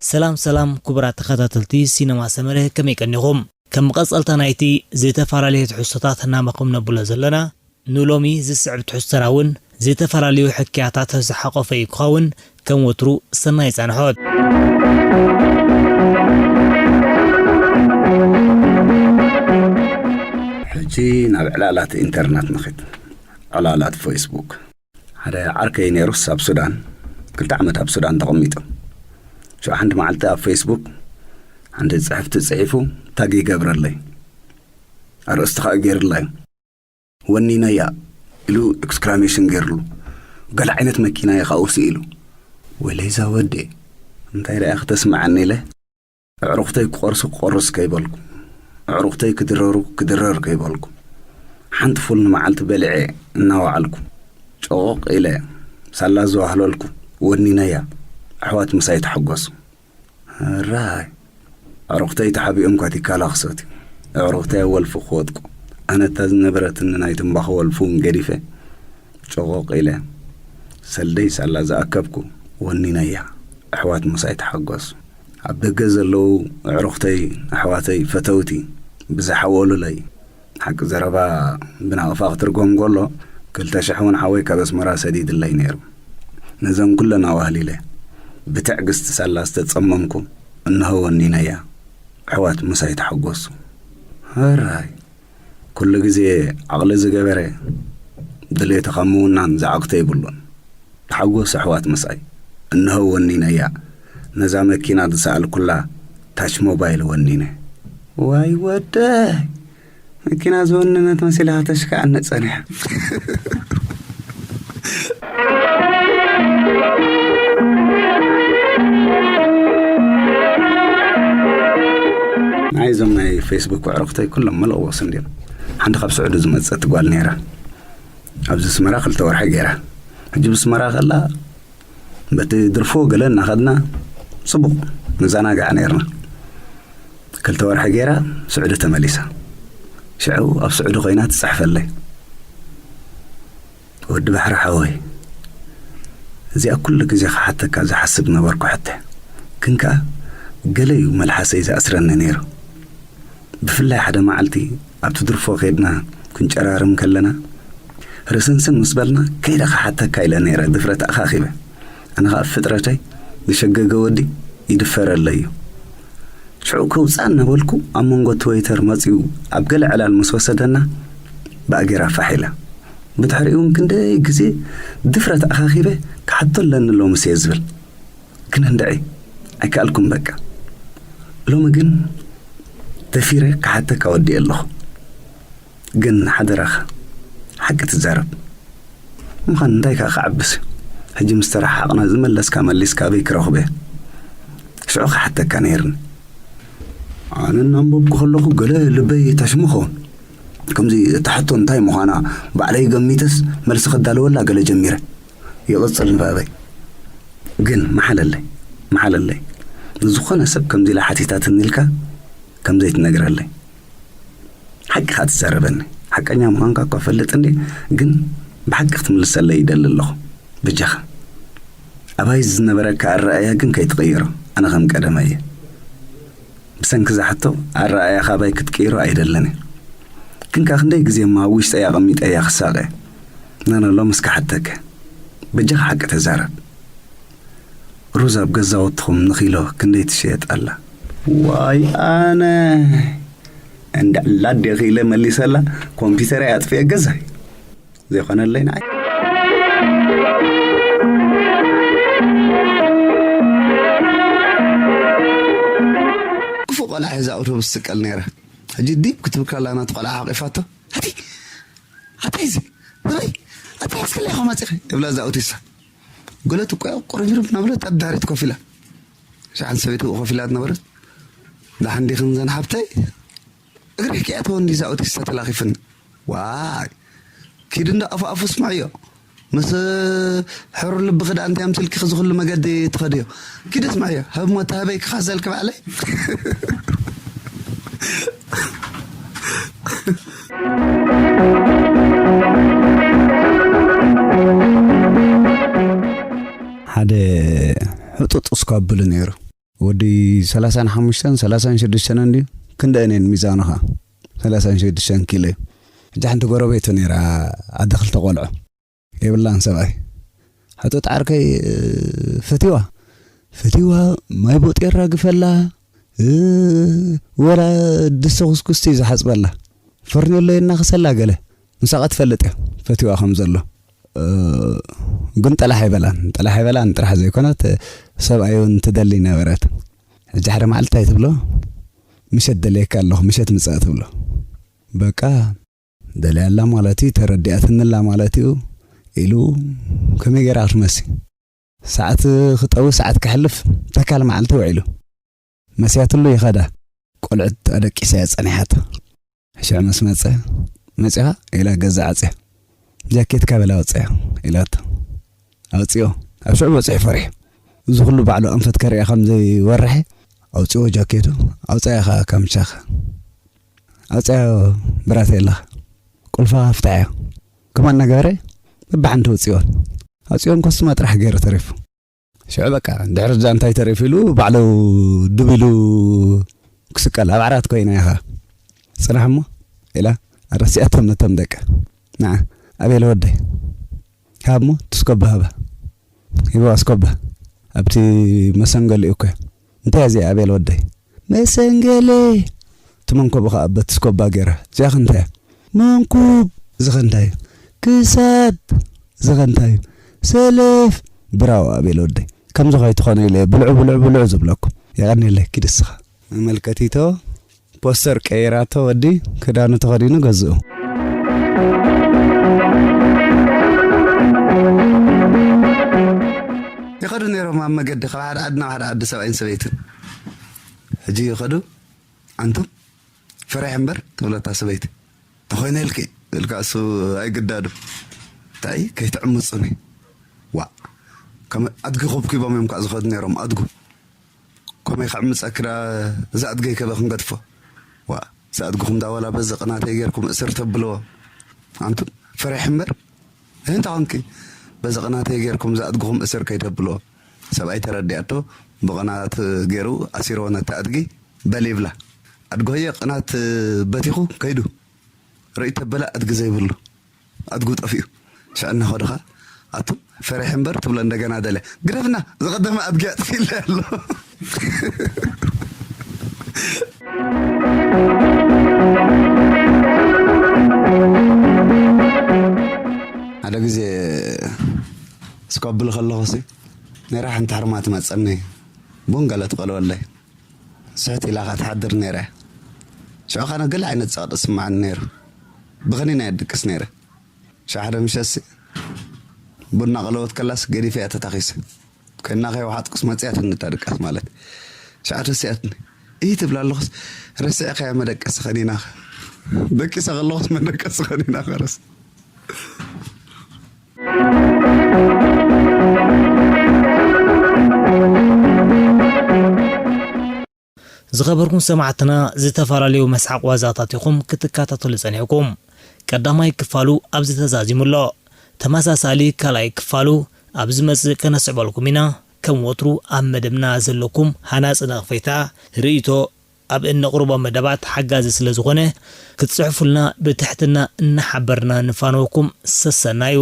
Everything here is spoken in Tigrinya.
ሰላም ሰላም ክቡራት ተኸታተልቲ ሲነማ ሰመረ፣ ከመይ ቀኒኹም? ከም መቐጸልታ ናይቲ ዝተፈላለዩ ትሕዝቶታት እናመኸም ነብሎ ዘለና፣ ንሎሚ ዝስዕብ ትሕዝቶና እውን ዝተፈላለዩ ሕክያታት ዝሓቆፈ እዩ ክኸውን። ከም ወትሩ ሰናይ ጻንሖት። ሕጂ ናብ ዕላላት ኢንተርነት ንኺድ። ዕላላት ፌስቡክ። ሓደ ዓርከይ ነይሩስ ኣብ ሱዳን፣ ክልተ ዓመት ኣብ ሱዳን ተቐሚጡ። ሽዑ ሓንቲ መዓልቲ ኣብ ፌስቡክ ሓንቲ ጽሕፍቲ ጽሒፉ ታግ ይገብረለይ። ኣርእስቲ ኸኣ ገይርላዩ። "ወኒነያ" ኢሉ ኤክስክላሜሽን ገይርሉ። ገለ ዓይነት መኪና እየ ኸኣ ወሲኡ ኢሉ። ወይለይ እዛ ወዲ፣ እንታይ ደኣ ከተስምዓኒ ኢለ፣ ኣዕሩኽተይ ክቖርሱ ክቖርስ ከይበልኩ፣ ኣዕሩኽተይ ክድረሩ ክድረር ከይበልኩ፣ ሓንቲ ፉል ንመዓልቲ በሊዐ እናወዓልኩ፣ ጨቖቕ ኢለ ሳላ ዘዋህለልኩ፣ ወኒነያ፣ ኣሕዋት ምሳይ ተሓጎሱ። ሕራይ፣ ኣዕሩኽተይ ተሓቢኦም ካቲካላ ክሰትዩ፣ ኣዕሩኽተይ ኣብ ወልፊ ክወድቁ፣ ኣነ እታ ዝነበረትኒ ናይ ትምባኾ ወልፊ እውን ገዲፈ፣ ጨቖቕ ኢለ፣ ሰልደይ ሳላ ዝኣከብኩ፣ ወኒነያ፣ ኣሕዋት ምሳይ ተሓጎሱ። ኣብ ደገ ዘለዉ ኣዕሩኽተይ፣ ኣሕዋተይ፣ ፈተውቲ፣ ብዝሓወሉለይ። ሓቂ ዘረባ ብናቕፋ ክትርጎም ከሎ፣ ክልተ ሽሕ እውን ሓወይ ካብ ኣስመራ ሰዲድለይ ነይሩ። ነዘን ኩለን ኣዋህሊለ፣ ብትዕግስቲ ሳላ ዝተጸመምኩ፣ እንሆ ወኒነያ። ኣሕዋት ምሳይ ተሓጎሱ። ሕራይ፣ ኩሉ ግዜ ዓቕሊ ዝገበረ፣ ድሌቱ ካብ ምውናን ዝዓግቶ የብሉን። ተሓጎሱ ኣሕዋት ምስኣይ። እንሆ ወኒነያ። ነዛ መኪና ዝሰኣልኩላ ታች ሞባይል ወኒነ። ዋይ ወደይ፣ መኪና ዝወነነት መሲላ ከተሽክዓኒ ጸኒሓ። ንዓይ እዞም ናይ ፌስቡክ ኣዕሩኽተይ ኩሎም መለወስ እንድዮም። ሓንቲ ካብ ስዑዲ ዝመጸት ጓል ነይራ። ኣብዚ ኣስመራ ክልተ ወርሒ ገይራ። ሕጂ ብኣስመራ ከላ በቲ ድርፎ ገለ እናኸድና ጽቡቕ ንዘናጋዕ ነይርና። ክልተ ወርሒ ገይራ ስዑዲ ተመሊሳ። ሽዑ ኣብ ስዑዲ ኮይና ትጽሕፈለይ። ወዲ ባሕሪ ሓወይ፣ እዚኣ ኩሉ ግዜ ክሓተካ ዝሓስብ ነበርኩ ሕቶ። ግን ከኣ ገለ እዩ መልሓሰይ ዝኣስረኒ ነይሩ። ብፍላይ ሓደ መዓልቲ ኣብቲ ድርፎ ከይድና ክንጨራርም ከለና፣ ርስንስን ምስ በልና፣ ከይደ ክሓተካ ኢለ ነይረ ድፍረት ኣኻኺበ። ኣነ ኸኣ ፍጥረተይ ዝሸገገ ወዲ ይድፈረለይ እዩ። ሽዑ ከውጽኣ እናበልኩ ኣብ መንጎ እቲ ወይተር መጺኡ ኣብ ገለ ዕላል ምስ ወሰደና፣ ብኣጌራ ፋሕ ኢለ። ብድሕሪኡ እውን ክንደይ ግዜ ድፍረት ኣኻኺበ ክሓቶ ኣለኒ ሎምስ እየ ዝብል። ግን እንድዒ ኣይከኣልኩን በቃ። ሎሚ ግን ደፊረ ክሓተካ ወዲኤ ኣለኹ። ግን ሓደራኻ ሓቂ ትዛረብ። ምዃን እንታይ ከኣ ክዓብስ እዩ? ሕጂ ምስ ተረሓሓቕና ዝመለስካ መሊስካ ኣበይ ክረኽቦ እየ? ሽዑ ክሓተካ ነይርኒ። ኣነ እናንበብኩ ከለኹ ገለ ልበይ ታሽሙ ኸውን። ከምዚ እታ ሕቶ እንታይ ምዃና ባዕለይ ገሚተስ መልሲ ከዳልወላ ገለ ጀሚረ። ይቕጽል ንባበይ። ግን መሓለለይ፣ መሓለለይ። ንዝኾነ ሰብ ከምዚ ኢላ ሓቲታትኒ ኢልካ ከም ዘይትነግረለይ። ሓቂ ኸኣ ትዛረበኒ። ሓቀኛ ምዃንካ እኳ እፈልጥ እንድየ፣ ግን ብሓቂ ክትምልሰለይ ይደሊ ኣለኹ። በጃኻ። ኣባይ ዝነበረካ ኣረኣእያ ግን ከይትቕይሮ። ኣነ ከም ቀደመይ እየ። ብሰንኪ እዛ ሕቶ ኣረኣእያኻ ኣባይ ክትቅይሮ ኣይደልን እየ። ግን ከኣ ክንደይ ግዜ እሞ ኣብ ውሽጠይ ኣቐሚጠያ ክሳቐ። ናና ሎምስ ክሓተካ። በጃኻ ሓቂ ተዛረብ። ሩዝ ኣብ ገዛውትኹም ንኪሎ ክንደይ ትሽየጥ ኣላ? ዋይ ኣነ። እንዳ ላዴ ኢለ መሊሰላ፣ ኮምፒተረይ ኣጥፍኤ ገዛይ። ዘይኮነለይ ንዓይ። ክፉእ ቆልዓ እየ እዛ ኣውቶቡስ ትስቀል ነይራ። ሕጂ ዲብ ክትብል ከላ ናቱ ቆልዓ ሓቂፋቶ። ኣቲ፣ ኣታይ እዚ? ዝበይ፣ ኣታይ ኣስከላይ ኢኹም ኣጺኺ? እብላ እዛ ኣውቲሳ። ገለ ትቆያ ቁርንጅርብ እናበለት ኣብ ድሕሪት ኮፍ ኢላ። ሸሓን ሰበይቱ ኮፍ ኢላ ዝነበረት። ደሓን ዲኽን ዘን ሓብተይ? እግሪ ሕኪያ ተወኒ እዛ ኣውቲሳ ተላኺፍኒ። ዋይ፣ ኪድ እንዶ ኣፉ ኣፉ ስምዕዮ። ምስ ሕሩር ልቢ ክዳን እንታይ ኣምሲልኪ እዚ ኩሉ መገዲ ትኸድዮ? ኪዲ ስምዕዮ። ህብ ሞት ሃበይ ክኻዘልኪ ባዕለይ። ሓደ ሕጡጥ እስኳ ኣብሉ ነይሩ። ወዲ ዲ ሰላሳን ሓሙሽተን ሰላሳን ሽዱሽተን እንድዩ። ክንደአን እየን ሚዛኑ ኸዓ? ሰላሳን ሽዱሽተን ኪሎ እዩ። ሕጂ ሓንቲ ጎረቤቱ ነይራ፣ ኣደ ክልተ ቆልዑ። የብላን ሰብኣይ። ሕጡጥ ዓርከይ፣ እ፣ ፈትዋ። ፈትዋ፣ ማይ ቦጥ የራግፈላ፣ እ፣ ወላ ድስተ ኩስኩስቲ እዩ ዝሓጽበላ። ፈርኔሎ የናኽሰላ ገለ። ንሳቐ ትፈልጥ እያ፣ ፈትዋ ከም ዘሎ። እ፣ ግን ጠላሕ ኣይበላን። ጠላሕ ኣይበላን ጥራሕ ዘይኮነት፣ ሰብኣይ እውን ትደሊ ነበረት። ሕጂ ሓደ መዓልቲ እንታይ ትብሎ? ምሸት ደልየካ ኣለኹ፣ ምሸት ምጻእ ትብሎ። በቃ፣ ደልያላ ማለት እዩ፣ ተረዲኣትንላ ማለት እዩ ኢሉ ከመይ ገይራ ክትመሲ? ሰዓት ክጠዊ፣ ሰዓት ክሕልፍ፣ ተካል መዓልቲ ውዒሉ። መስያትሉ ይኸዳ። ቆልዑት ኣደቂሳ እያ ጸኒሓታ። ሽዑ ምስ መጸ፣ "መጺኻ?" ኢላ ገዛ ዓጽያ። "ጃኬትካ በላ ኣውጽያ" ኢላቶ። ኣውጽዮ። ኣብ ሽዑ በጺሑ ፈሪሑ። እዚ ኩሉ ባዕሉ ኣንፈት ከርእያ ከም ዘይወርሐ፣ ኣውጽዮ ጃኬቱ፣ ኣውጽያ ኸኣ ካምቻኻ። ኣውጽያዮ ብራተይ ኣለኻ። ቁልፋ ፍትሓዮ። ከማን እናገበረ በብሓንቲ ኣውጽዮን። ኣውጽዮን ኮስትማ ጥራሕ ገይሩ ተሪፉ። ሽዑ በቃ፣ ድሕሪ እዛ እንታይ ተሪፉ ኢሉ ባዕሉ ድብ ኢሉ ክስቀል ኣብ ዓራት ኮይና ኢኻ። ጽናሕ እሞ ኢላ ኣረሲኣቶም ነቶም ደቀ። ንዓ፣ ኣቤል ወደይ፣ ሃብ እሞ ትስኮባ ሃባ። ሂቦ ኣስኮባ ኣብቲ መሰንገሊኡ እኮ። እንታይ እዚኣ ኣቤል ወደይ? መሰንገሌ። እቲ መንኮቡ ኸኣ በቲ ስኮባ ገይራ። እዚኣ ኸ እንታይ እያ? መንኩብ። እዚ ኸ እንታይ እዩ? ክሳድ። እዚ ኸ እንታይ እዩ? ሰለፍ። ብራዎ ኣቤል ወደይ። ከምዚ ኸይትኾኑ ኢለ እየ ብልዑ፣ ብልዑ፣ ብልዑ ዝብለኩም። የቐንየለይ፣ ኪድ እስኻ። መመልከቲቶ ፖስተር ቀይራቶ ወዲ፣ ክዳኑ ተኸዲኑ ገዝኡ። ይኸዱ ነይሮም ኣብ መገዲ፣ ካብ ሓደ ዓዲ ናብ ሓደ ዓዲ ሰብኣይን ሰበይትን። ሕጂ ይኸዱ፣ ኣንቱም ፈሪሕ እምበር ትብለታ ሰበይቲ። "ተኾይነ ኢልኪ?" ኢልካ እሱ ኣይግዳዱ። እንታይ ከይትዕምጹኒ። ዋእ፣ ከም ኣድጊ ኩብኪቦም እዮም ከኣ ዝኸዱ ነይሮም፣ ኣድጉ። ከመይ ከዕምጸኪ ዳ፣ እዚ ኣድገይ ከበ ክንገድፎ። ዋእ፣ እዚ ኣድጉኹም ዳ ዋላ በዚ ቅናተይ ጌርኩም እስር ተብልዎ። ኣንቱም ፈሪሕ እምበር፣ እንታይ ኾንኪ? በዚ ቅናተይ ጌርኩም እዚ ኣድጉኹም እስር ከይተብልዎ። ሰብኣይ ተረዲኣቶ፣ ብቕናት ገይሩ ኣሲርዎ ነቲ ኣድጊ፣ በል ይብላ። ኣድጎየ ቅናት በቲኹ ከይዱ። ርእይ ተበላ ኣድጊ ዘይብሉ። ኣድጉ ጠፊኡ። ሽዕና ኸድኻ፣ ኣቱም ፈሪሕ እምበር ትብሎ እንደገና ደለ። ግደፍና፣ ዝቐደመ ኣድጊ ኣጥፊእለ ኣሎ። ሓደ ግዜ ስኮብል ከለኹሲ፣ ነራ ሓንቲ ሓርማ ትመጸኒ። ቡን ገለ ትቐልወለይ። ስሕት ኢላ ኸኣ ትሓድር ነይራ። ሽዑ ኸነ ገለ ዓይነት ጸቕጢ ይስምዓኒ ነይሩ። ብኸኒና እየ ድቅስ ነይረ። ሽዑ ሓደ ምሸትሲ ቡና ቀለወት ከላስ ገዲፈ እያ ተታኺሰ። ከይና ከይወሓጥኩስ መጺኣትኒ እታ ድቃስ ማለት። ሽዑ ረሲኣትኒ። እይ ትብል ኣለኹስ ረሲዕካያ መደቀሲ ኸኒናኻ። ደቂሰ ከለኹስ መደቀሲ ኸኒናኻ ረስ-፣ ዝኸበርኩም ሰማዕትና፣ ዝተፈላለዩ መስሓቕ ዋዛታት ኢኹም ክትከታተሉ ጸኒሕኩም። ቀዳማይ ክፋሉ ኣብዚ ተዛዚሙ ኣሎ። ተመሳሳሊ ካልኣይ ክፋሉ ኣብ ዝመጽእ ከነስዕበልኩም ኢና። ከም ወትሩ ኣብ መደብና ዘለኩም ሃናጺ ነቐፌታ፣ ርእይቶ፣ ኣብ እነቕርቦ መደባት ሓጋዚ ስለ ዝኾነ፣ ክትጽሕፉልና ብትሕትና እናሓበርና ንፋነወኩም። ሰሰናዩ።